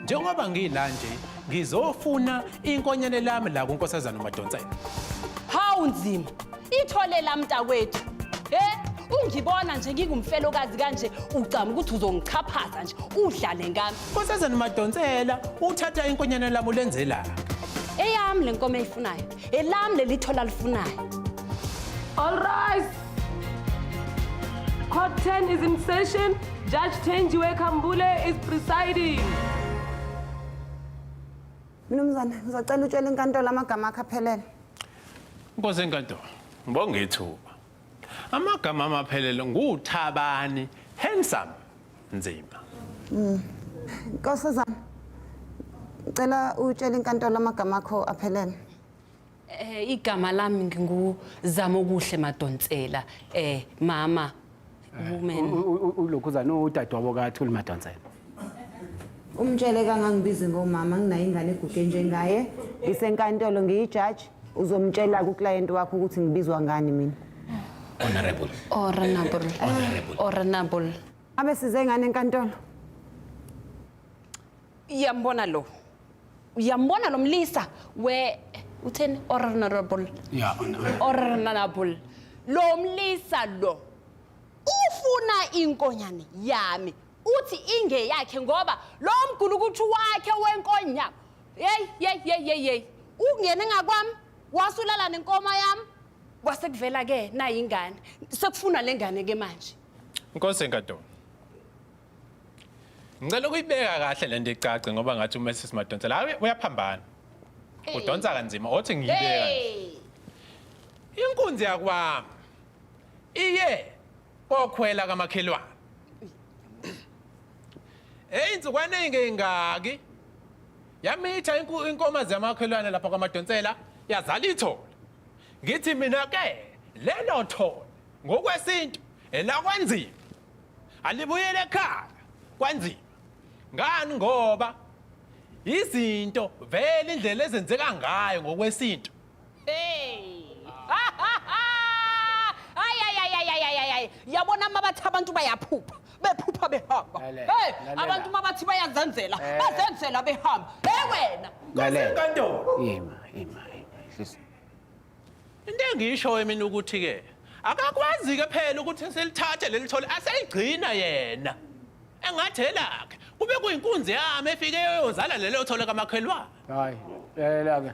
Njengoba ngila nje ngizofuna inkonyane lami la kuNkosazana uMadonsela. Hawu nzima. Ithole la mntakwethu. He? Ungibona nje ngingumfelokazi kanje ucama ukuthi uzongichaphaza nje udlale ngami. Nkosazana uMadonsela uthatha inkonyane lami ulenze la. Eyami le nkomo eyifunayo. Elami leli thola lifunayo. All rise. Court 10 is in session. Judge Thenjiwe Khambule is presiding. Mnumzane, ngizocela utshele inkantolo amagama akho aphelele. Nkosi enkantolo, ngibonga ithuba. Amagama amaphelele nguThabani Handsome Nzima. Nkosazana, ngicela utshele inkantolo amagama akho aphelele. Igama lami nginguZamokuhle Madonsela. Mama woman. Ulokhuzana udadewabo kaThuli Madonsela. Umtshele kangangibizi ngomama, nginayo ingane eguge njengaye. Ngisenkantolo ngiyijaji. Uzomtshela ku-client wakho ukuthi ngibizwa ngani mina. Honorable. Honorable. Honorable. Honorable. Abe size ngani enkantolo? Uyambona lo. Uyambona lo mlisa we utheni honorable. Yeah, honorable. Honorable. Lo mlisa lo ufuna inkonyane yami. Uthi inge yakhe ngoba lo mgulukuthi wakhe wenkonyama. Hey hey hey hey hey. Ungene ngakwami wasulala nenkomo yami. Kwase kuvela ke nayi ingane. Sekufuna lengane ke manje. Nkosi enkantolo. Ngicela ukuyibeka kahle lento icace ngoba ngathi uMrs Madonsela hayi uyaphambana. Udonsa kanzima othi ngiyibeka. Hey. Inkunzi yakwami iye kokhwela kamakhelwane. Eyinsukwani eyingaki yamitha inkomazi yamakhelwane lapha kwaMadonsela yazala ithole. Ngithi mina ke lelo thole ngokwesintu elakwanzima alibuyele ekhaya kwanzima. Ngani ngoba izinto vele indlela ezenzeka ngayo ngokwesintu. Hey. Ay ay ay ay ay ay ay. Yabona mabathi abantu bayaphupha. Bephupha behamba. Lalela, Hey, lalela. abantu mabathi bayazenzela, bazenzela behamba. Hey wena. Lalela. Enkantolo. Ima, ima, ima. Hlisa. Into engisho mina ukuthi ke akakwazi ke phela ukuthi selithathe leli thole aseyigcina yena. Engathi elakhe kube kuyinkunzi yami efike yozala lelo thole kamakhelwane. Hayi, lalela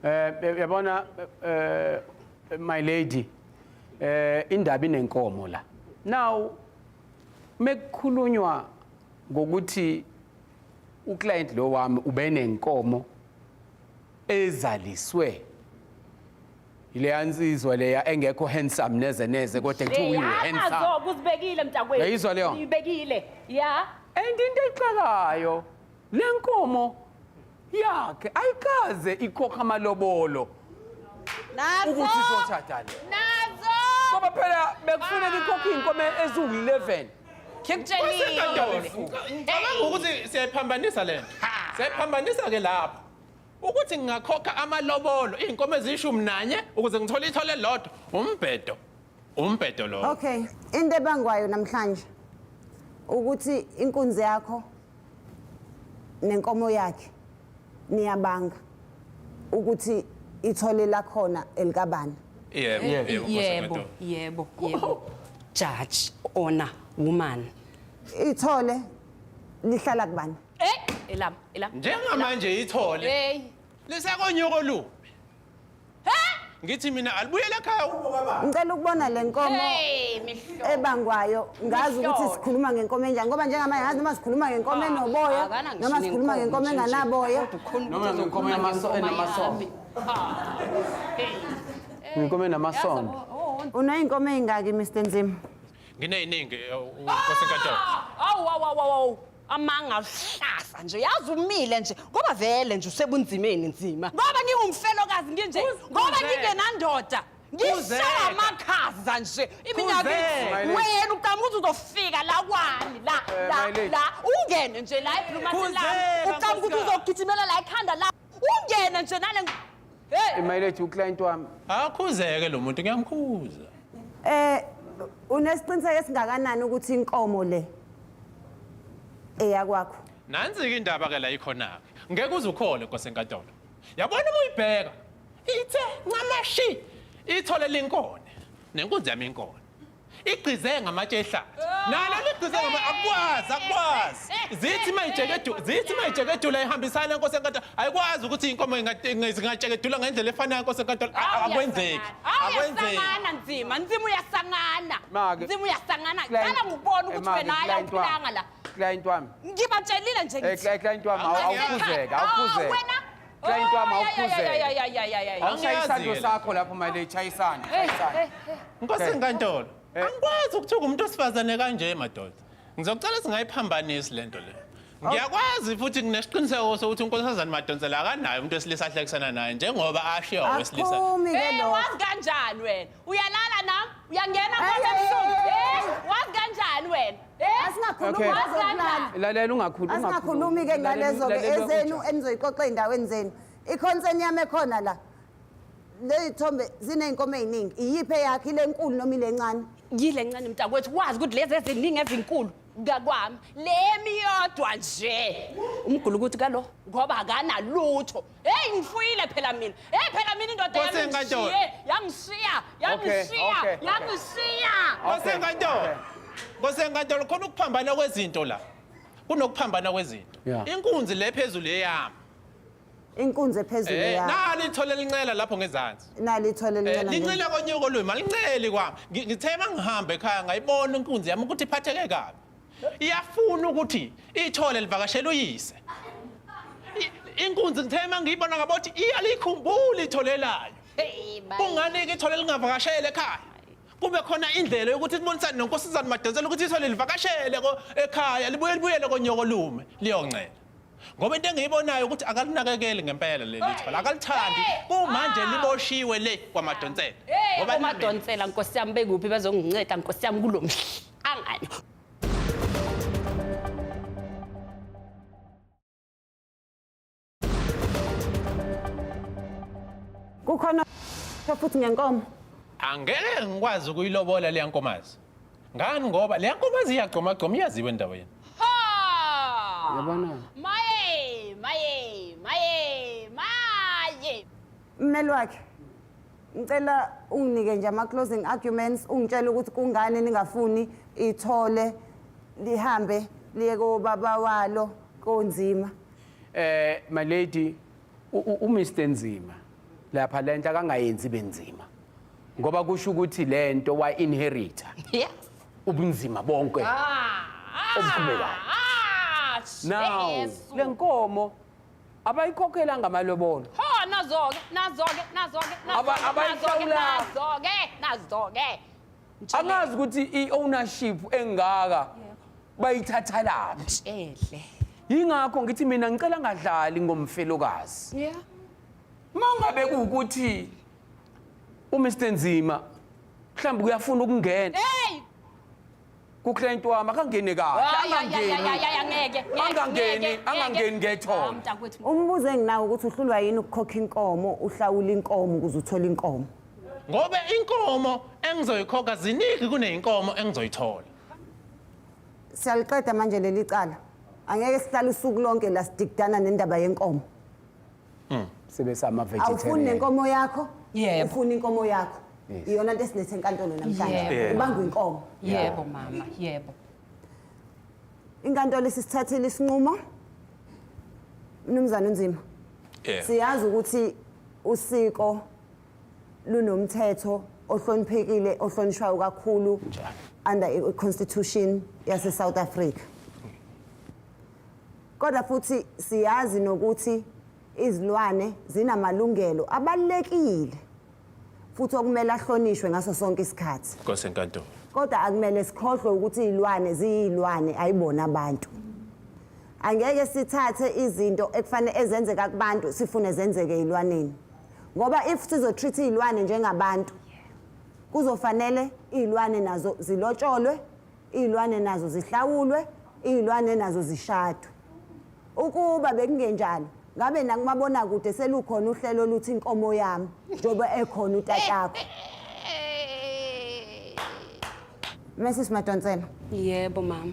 ke. Yabona my lady, indaba inenkomo la. Now mekukhulunywa ngokuthi uclient lo wami ubenenkomo ezaliswe ileya nsizwa leya engekho handsome neze neze kodwa kuthiwa uyu handsome. Yazo kuzibekile mntakwethu. Uyayizwa leyo? Uyibekile. Ya. And into exakayo le nkomo yakhe ayikaze ikhokha amalobolo Nazo. ukuthi izoshada le. Nazo. Ngoba phela bekufuneka ikhokhe iy'nkomo eziwu-11. Ngikutshelile. Ngicabanga ukuthi siyayiphambanisa lento. Siyayiphambanisa ke lapho. Ukuthi ngingakhokha amalobolo iy'nkomo eziyishumi nanye ukuze ngithole ithole elilodwa. Umbhedo. Umbhedo lo. Okay, into ebangwayo namhlanje ukuthi inkunzi yakho nenkomo yakhe niyabanga ukuthi ithole lakhona elikabani. Yebo, yebo, Nkosi Yebo, enkantolo. yebo, yebo. Judge, honor, woman. Ithole lihlala kubani? Eh, elam, elam. Njengamanje ithole Hey. lisekonyoko olubi. Ngithi mina alibuyele ekhaya kubo kababa. Ngicela ukubona le nkomo Hey, mihlo. ebangwayo ngazi ukuthi Mihlolo. sikhuluma ngenkomo enjani ngoba njengamanje ngazi noma sikhuluma ngenkomo enoboya Akana ngisho noma sikhuluma nenkomo ngenkomo nje nje. enganaboya. Kodwa ukhona Noma ukuthi ngenkomo uzokhuluma enamasondo. yami. Ha. Hey. Inkomo enamasondo. Uney'nkomo ey'ngaki Mr Nzima? Ngineziningi Nkosi enkantolo. Awu awu awu awu. Amanga aluhlaza nje yazi umile nje ngoba vele nje usebunzimeni nzima ngoba ngingumfelokazi nginje ngoba Khuzeka. ngingenandoda ngishaya Khuzeka. amakhaza nje iminyaka Khuzeka. wena uqamba ukuthi uzofika la kwami la Eh, la my lady. la ungene nje la ebhlumasini lami Khuzeka, uqamba ukuthi nkosikazi. uzogijimela la ekhanda la ungene nje nale hey My lady uclient wami. Akhuzeke lo muntu ngiyamkhuza. Unesiqiniseko esingakanani ukuthi inkomo le Eyakwakho. Nansi-ke indaba ke la ikhona-ke. Ngeke uze ukhole Nkosi enkantolo. Yabona uma uyibheka ithe ncamashi ithole linkone nenkunzi yami inkone. Igqize ngamatshe ehlathi. Nalo ligqize ngama akwazi akwazi. Zithi mayijekedu zithi mayijekedula ihambisana Nkosi enkantolo. Ayikwazi ukuthi inkomo ingatshekedula ngendlela efanayo Nkosi enkantolo. Akwenzeki. Akwenzeki. Uyasangana nzima, nzima uyasangana. Make. Nzima uyasangana. Client- Qala ngikubona ukuthi Eh, make, wena hayi client wami. awuphilanga la. Client wami. Ngibatshelile nje Eh, ngithi. client wami awukhuzeka, awukhuzeka. Wena. Client wami Oh, awukhuzeka. ya, ya, ya, ya, ya, ya. Awushaye Angiyazi-ke isandlo le. sakho lapho my lady, shayisana. Shayisana. Nkosi Okay. enkantolo. Eh. Angikwazi ukuthuka umuntu osifazane kanje madoda. Ngizocela singayiphambanisi lento le. Ngiyakwazi futhi nginesiqiniseko sokuthi uNkosazana Madonsela akanaye umuntu wesilisa ahlekisana naye njengoba ashiya owesilisa. Akuphumi ke Eh, lokho. wazi kanjani wena? Uyalala nami? Uyangena Hey, kwami hey, ebusuku? hey, hey. Eh, wazi kanjani wena? Eh? Asingakhulumi Okay. Wazi ngazokulala. kanjani? Lalela ungakhulumi. Asingakhulumi ke ngalezo ke ezenu enizoyixoxa ey'ndaweni zenu. I-concern yami ekhona la. Ley'thombe ziney'nkomo ey'ningi. Iyiphi eyakho ile nkulu noma ile ncane? Yile ncane mntakwethu wazi ukuthi lezi eziningi ezinkulu ngakwami lemi yodwa nje umgulukuthi kalo ngoba akanalutho heyi ngifuyile phela mina heyi phela mina indoda Nkosi yami yenkantolo. ngishiye yangishiya yangishiya Okay, okay, yangishiya Nkosi enkantolo. Nkosi enkantolo khona ukuphambana kwezinto la. Kunokuphambana kwezinto. Yeah. Inkunzi le phezulu eyami. Inkunzi ephezulu Eh, yakho. nali ithole lincela lapho ngezansi. Nali ithole Eh, lincela. lincela konyoko lwimi alinceli kwami. Ngithe mangihamba ekhaya ngayibona inkunzi yami ukuthi iphatheke kabi. Iyafuna ukuthi ithole livakashele uyise. Inkunzi ngithe mangiyibona ngabothi iyalikhumbula ithole layo. Hey, bye. Kungani-ke ithole lingavakashele ekhaya? Kube khona indlela yokuthi sibonisane noNkosazana Madonsela ukuthi ithole livakashele ekhaya libuye libuyele konyoko lume liyoncela. Ngoba into engiyibonayo ukuthi akalinakekeli ngempela leli thole, akalithandi. Kumanje liboshiwe le kwaMadonsela. Hey, Ngoba omadonsela nkosi yami bekuphi bazonginceda nkosi yami kulo mhlangano. Kukhona futhi ngenkomo. Angeke ngikwazi ukuyilobola leya nkomazi. Ngani ngoba leya nkomazi iyagqomagqoma iyaziwa endaweni. Ha! Yabona? Maye, maye, maye, maye. Mmeli wakhe. Ngicela unginike nje ama closing arguments ungitshele ukuthi kungani ningafuni ithole lihambe liye kobaba walo konzima. My lady, u Mr Nzima lapha lento akangayenzi benzima. Ngoba kusho ukuthi lento wa inherita. Yes. Ubunzima bonke. Obuqhubekayo. Now, Jesu. lenkomo abayikhokhelanga ngamalobolo. Ho, nazo-ke, nazo-ke, nazo-ke, nazo-ke, Abayihlawulanga. nazo-ke, nazo-ke. Angazi ukuthi i-ownership engaka bayithatha laphi. Tshele. Yingakho ngithi mina ngicela ngadlali ngomfelokazi. Yeah. Mangabe kuwukuthi uMr Nzima mhlawumbe uyafuna ukungena. Hey! Ku client wami akangene kahle, Ay, ay, ay, ay, angangeni. ay, ay, angeke, ngeke, Angangeni, ngeke, angangeni ngeke. ngethole. Ah, mntakwethu. Umbuzo enginawo ukuthi uhlulwa yini ukukhokha inkomo, uhlawula inkomo ukuze uthole inkomo. Ngoba inkomo engizoyikhokha ziningi kuneyinkomo engizoyithola. Siyaliqeda manje leli cala. Angeke sihlale usuku lonke la sidikidana nendaba yenkomo. Sibe sama Awufuni vegetarian. nenkomo yakho? Yebo. Ufuna inkomo yakho. Yes. Iyona into esilethe enkantolo namhlanje. Yebo. Ubangwa inkomo. Yebo mama, yebo. Inkantolo isisithathile isinqumo. Mnumzane uNzima. Yeah. Siyazi ukuthi usiko lunomthetho ohloniphekile ohlonishwayo kakhulu under i-constitution yase South Africa. Kodwa futhi siyazi nokuthi izilwane zinamalungelo abalulekile futhi okumele ahlonishwe ngaso sonke isikhathi. Nkosi enkantolo. Kodwa akumele sikhohlwe ukuthi izilwane ziyilwane ayibona abantu. Angeke sithathe izinto ekufanele ezenzeka kubantu sifune zenzeke ezilwaneni. Ngoba if sizotreat izilwane njengabantu kuzofanele izilwane nazo zilotsholwe, izilwane nazo zihlawulwe, izilwane nazo zishadwe. Ukuba bekungenjalo ngabe nakumabonakude selukhona uhlelo oluthi inkomo yami njengoba ekhona utatakho. Mrs Madonsela. Yebo mama.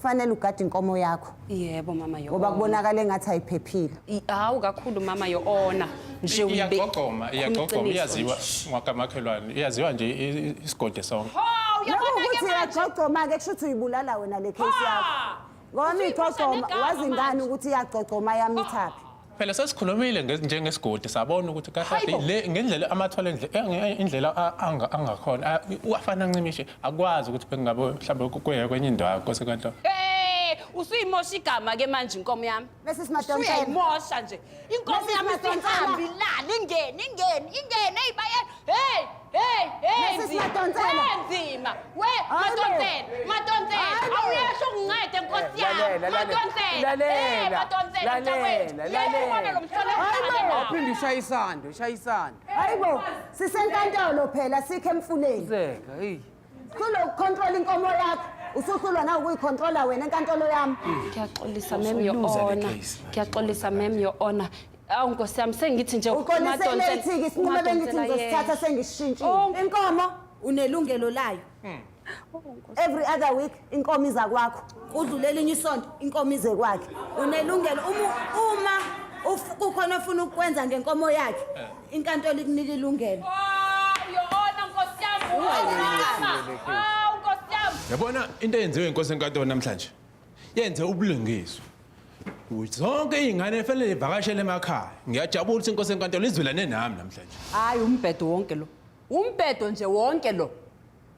Fanele ugade inkomo yakho. Yebo mama yo. Ngoba kubonakala engathi ayiphephile. Hawu kakhulu mama yo ona. Nje uyibe. Iyagcogcoma, iyagcogcoma, iyaziwa ngwakamakhelwane, iyaziwa nje isigodi sonke. Ho, uyabona ke ukuthi manje. iyagcogcoma ke kusho ukuthi uyibulala wena le case yakho. Ngoba Usuyimosha igcogcoma negama wazi ngani manje. ukuthi iyagcogcoma yamithaphi. Phela sesikhulumile njengesigodi sabona ukuthi kahle Hayibo. le ngendlela amathole indlela angakhona afana ancimishe akwazi ukuthi bekungabe mhlawumbe kuye kwenye indawo Nkosi enkantolo. Hey, usuyimosha igama ke manje inkomo yami. Mrs Madonsela. Usuyayimosha nje. Inkomo Mrs. yami Madonsela. isihambi ilala ingene ingene ingene eyibayeni. Hey, hey, hey. Mrs. Nzima. Madonsela. Hey, Nzima. We, Hayibo. Madonsela, Madonsela. Hayibo. Awuyesho ungincede Nkosi yami. Lalela, lalela. Madonsela. Hey, Lalela, Madonsela mntakwethu. lalela, Yebo, lalela. ubona lo mhlolo Hayibo. engihlangane nawo. Awuphinde ushaye isando, ushaye isando. Hayibo, sisenkantolo phela sikho emfuleni. Zeka, hey. Kulokucontrol inkomo yakho. Usuhlulwa na ukuyicontrola wena enkantolo yami. Ngiyaxolisa ma'am your Usuluza le honor. case manje. Ngiyaxolisa ma'am your honor. Awu Nkosi yami sengithi nje Uxolise uMadonsela- late-ke isinqumo bengithi uMadonsela ngizosithatha yena. sengishintshile. Oh. Inkomo Unelungelo layo. every other week inkomo iza kwakho. Kudlule elinye isonto inkomo ize kwakhe. Unelungelo uma kukhona ofuna ukwenza ngenkomo yakhe, inkantolo ikunika ilungelo. Oh, your honor Nkosi yami. Awu Awu Nkosi yami. Yabona into eyenziwe inkosi enkantolo namhlanje yenze ubulungiswa. Zonke iy'ngane fanele zivakashele emakhaya. Ngiyajabula ukuthi inkosi enkantolo izwelane nami namhlanje. Hayi umbhedo wonke lo. Umbhedo nje wonke lo.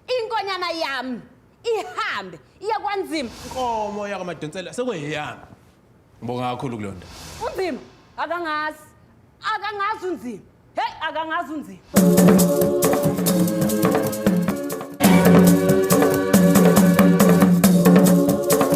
Inkonyana yami ihambe iye kwanzima. Inkomo yakwaMadonsela sekuyeyami. Ngibonga kakhulu kuleyo nto. Unzima akangazi. Akangazi unzima. Hey akangazi unzima.